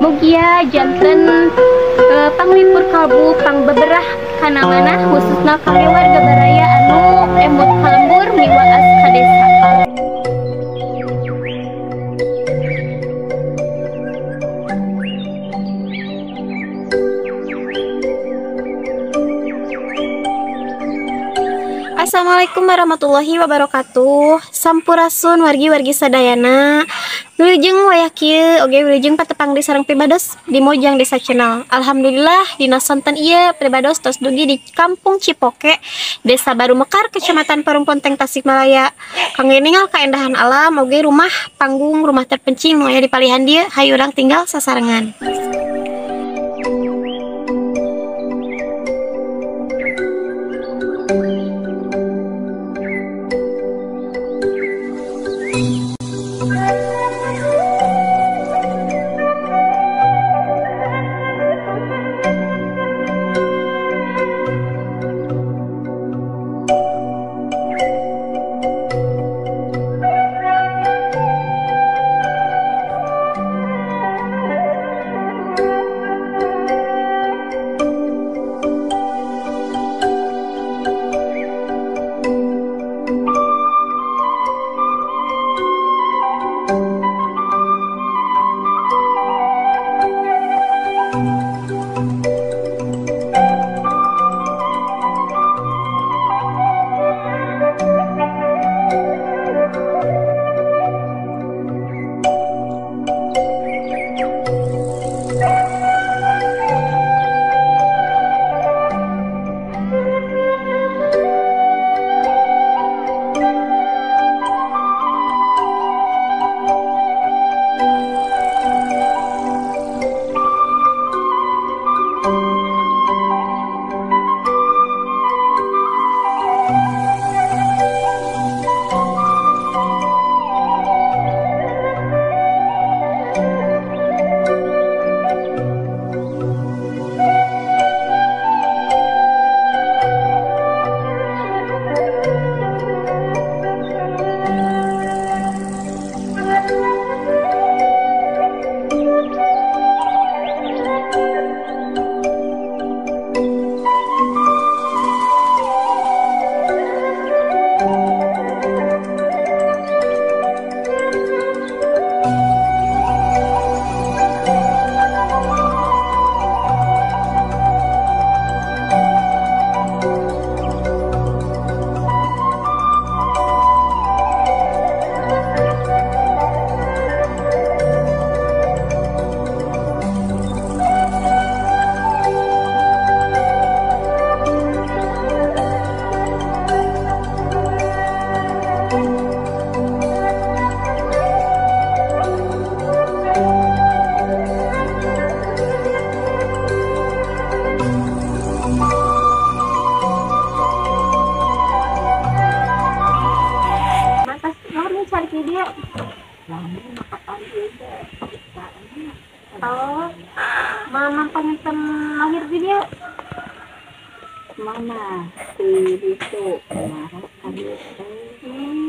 Mugia janten panglipur kalbu pangbeberah kana manah khususna kangge warga baraya anu emut ka lembur miwaas ka desa. Assalamualaikum warahmatullahi wabarakatuh. Sampurasun wargi-wargi sadayana. Wilujeng wayah kieu oge wilujeng patepang di sareng pribados di Mojang Desa Channel. Alhamdulillah dina sonten ieu pribados tos dugi di Kampung Cipoke, Desa Baru Mekar, Kecamatan Parungponteng, Tasikmalaya. Kangge ningal kaendahan alam oge rumah panggung rumah terpencil nu aya di palihan dieu, hayu urang tinggal sasarengan. Oh, mama panginten lahir di dia? Mama di itu marah tadi.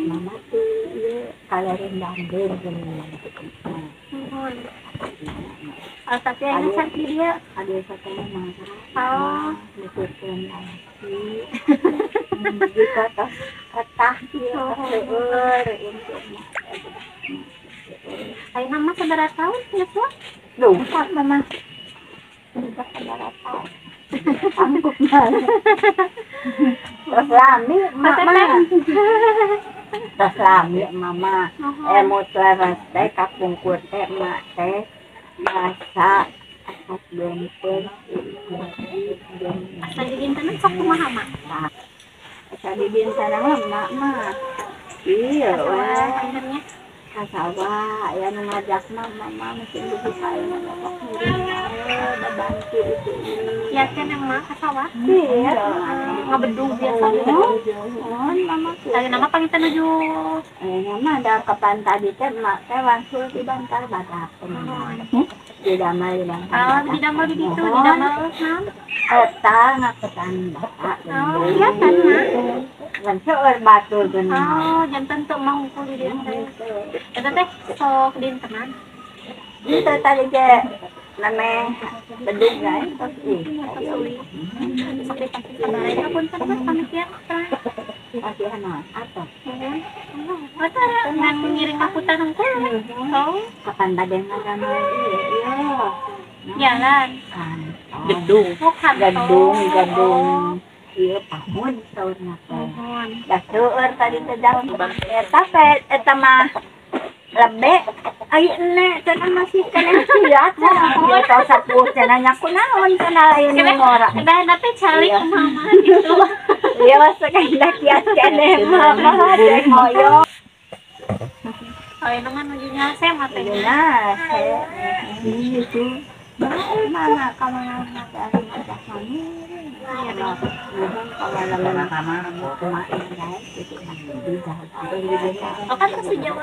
Mama tuh iya kalau rendang gini. Oh, tapi yang sakit dia? Ada satu marah. Oh, mikirkan lagi. Jika tas ketah dia seueur untuk. Ayo mama sabaraha tahun ya tuh? Lupa mama. Lupa sabaraha tahun. Angkup banget. Terus lami mama. Terus lami mama. Emut leres teh kapungkur teh mak teh masak asap gempur. Asa didintenan sok kumaha mak? Asa didintenan mah mak. Iya weh. Kasawa ya nu ngajak mah mama mesti bisa ya bapak ngirim bantu itu. Ya kan emang kasawa? Iya. Ngabedung biasa. Oh, mama. Ayo nama panginten nuju. Nama ada kapan tadi teh mak teh wangsul di Bantar Badak. Di damel di Bantar. Oh, di damel di ditu, di damel nam. Eta ngaketan bapak. Oh, iya kan mak. Kan seueur batur geuning. Oh, janten teu mah hungkul di dieu teh. Eta teh sok dintenan. Itu tadi ge Name bedug guys tos ih. Sok dipasih sabaraya punten mah pamikian terang. Pasihan naon atuh. Tara ngan ngiring kaputan hungkul. Oh, kapan bade ngadamel ieu ieu. Jalan. Gedung. Oh, gedung, gedung. Ieu pahun saurna teh. Da seueur tadi teh daun. Eta teh eta mah lebe ai ene cenah masih keneh siat cenah ieu tos sapuh cenah nya kunaon cenah lain ngora. Kedahna teh calik mama gitu. Ieu mah sakendah kiat keneh mama teh hoyong. Ayeuna mah nuju nyase mah teh. Nyase. Itu. Mana ka mana teh ari ngajak mami. Oh kan terus Jawa.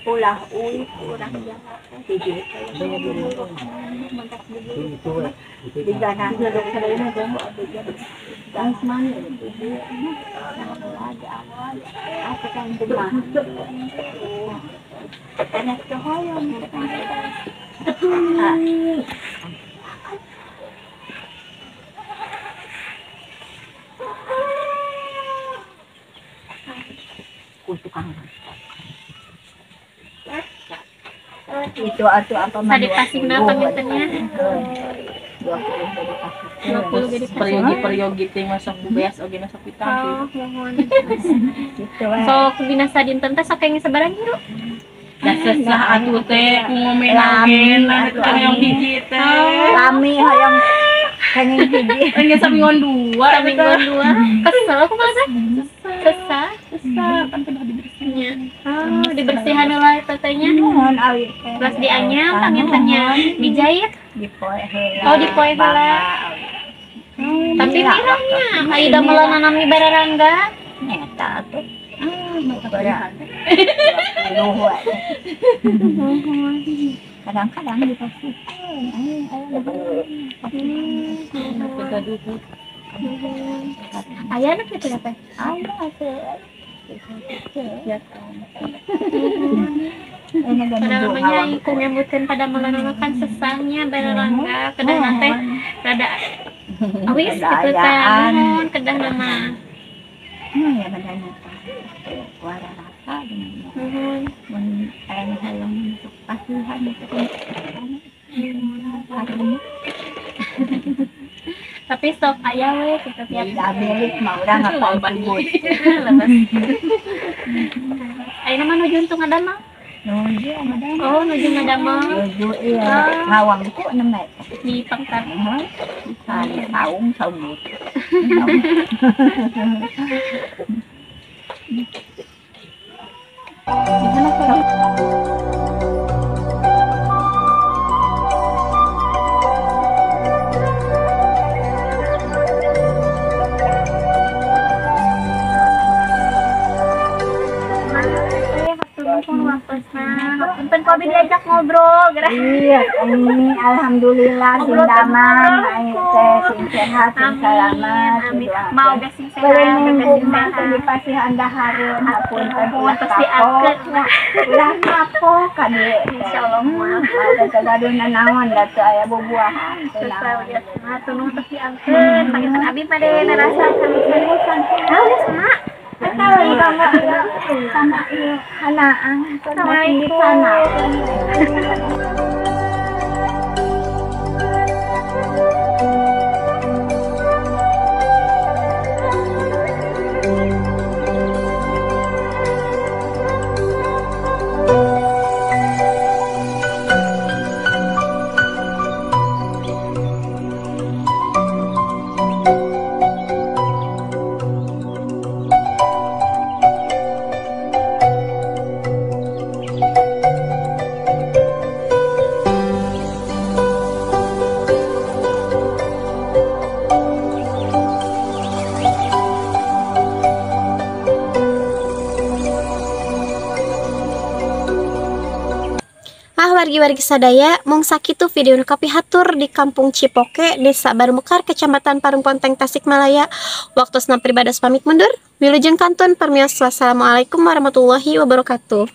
Ulah uih urang Jawa teh digana itu atau apa tadi pasingna pangintennya 20 jadi peryogi teh masuk beas oge masuk pitang. Oh, mohon. Sok dina sadinten teh sok engin sabaraha ngiru? Da sesah atuh teh ku ngomenakeun atuh hoyong hiji teh. Lami hoyong kenging hiji. Engin saminggon dua, saminggon dua. Kesel aku mah teh. Kesel, kesel kan kudu dibersihannya. Oh, dibersihan heula eta teh nya. Nuhun awi teh. Terus dianyam pangintennya, dijahit. Dipoe heula. Oh, dipoe heula. Tapi mirangnya, ayo damelan nanami bararangga. Nyata atuh. Bara. Kadang-kadang dipasihkeun. Aya anak kitu ya teh? Aya atuh. Pada namanya ku ngemutkeun pada melanana kan sesahnya bararangga kedahna teh rada awis kitu teh nuhun kedahna mah. Ya badannya teh warna rasa dengan mun aya hoyong masuk pasihan gitu. Tapi sok aya we kitu tiap milik mah urang ngapal kubur. Ayeuna mah nuju untung ngadamel. Nuju ngadamel. Oh, nuju ngadamel. Nuju ieu ngawangku nembe di pangkar. Heeh. Saung saung. Punten kok diajak ngobrol gerah. Iya, ini alhamdulillah sing damang, teh sing sehat, sing salamat. Amin. Mau ge sing sehat, sing sehat dipasihan dahareun, hapunten ulah kapok. Ulah kapok ka dieu. Insyaallah moal. Teu gaduh nanaon da teu aya bubuahan. Sesuai biasa tunu tos diangkeun, panginten abi bade narasa sami-sami. Nah, geus mak. Sama iya hanaang sama di sana. Wargi-wargi sadaya mung sakitu video nu kapihatur di Kampung Cipoke, Desa Barumekar, Kecamatan Parungponteng, Tasikmalaya. Waktosna pribados pamit mundur. Wilujeng kantun permios, wassalamualaikum warahmatullahi wabarakatuh.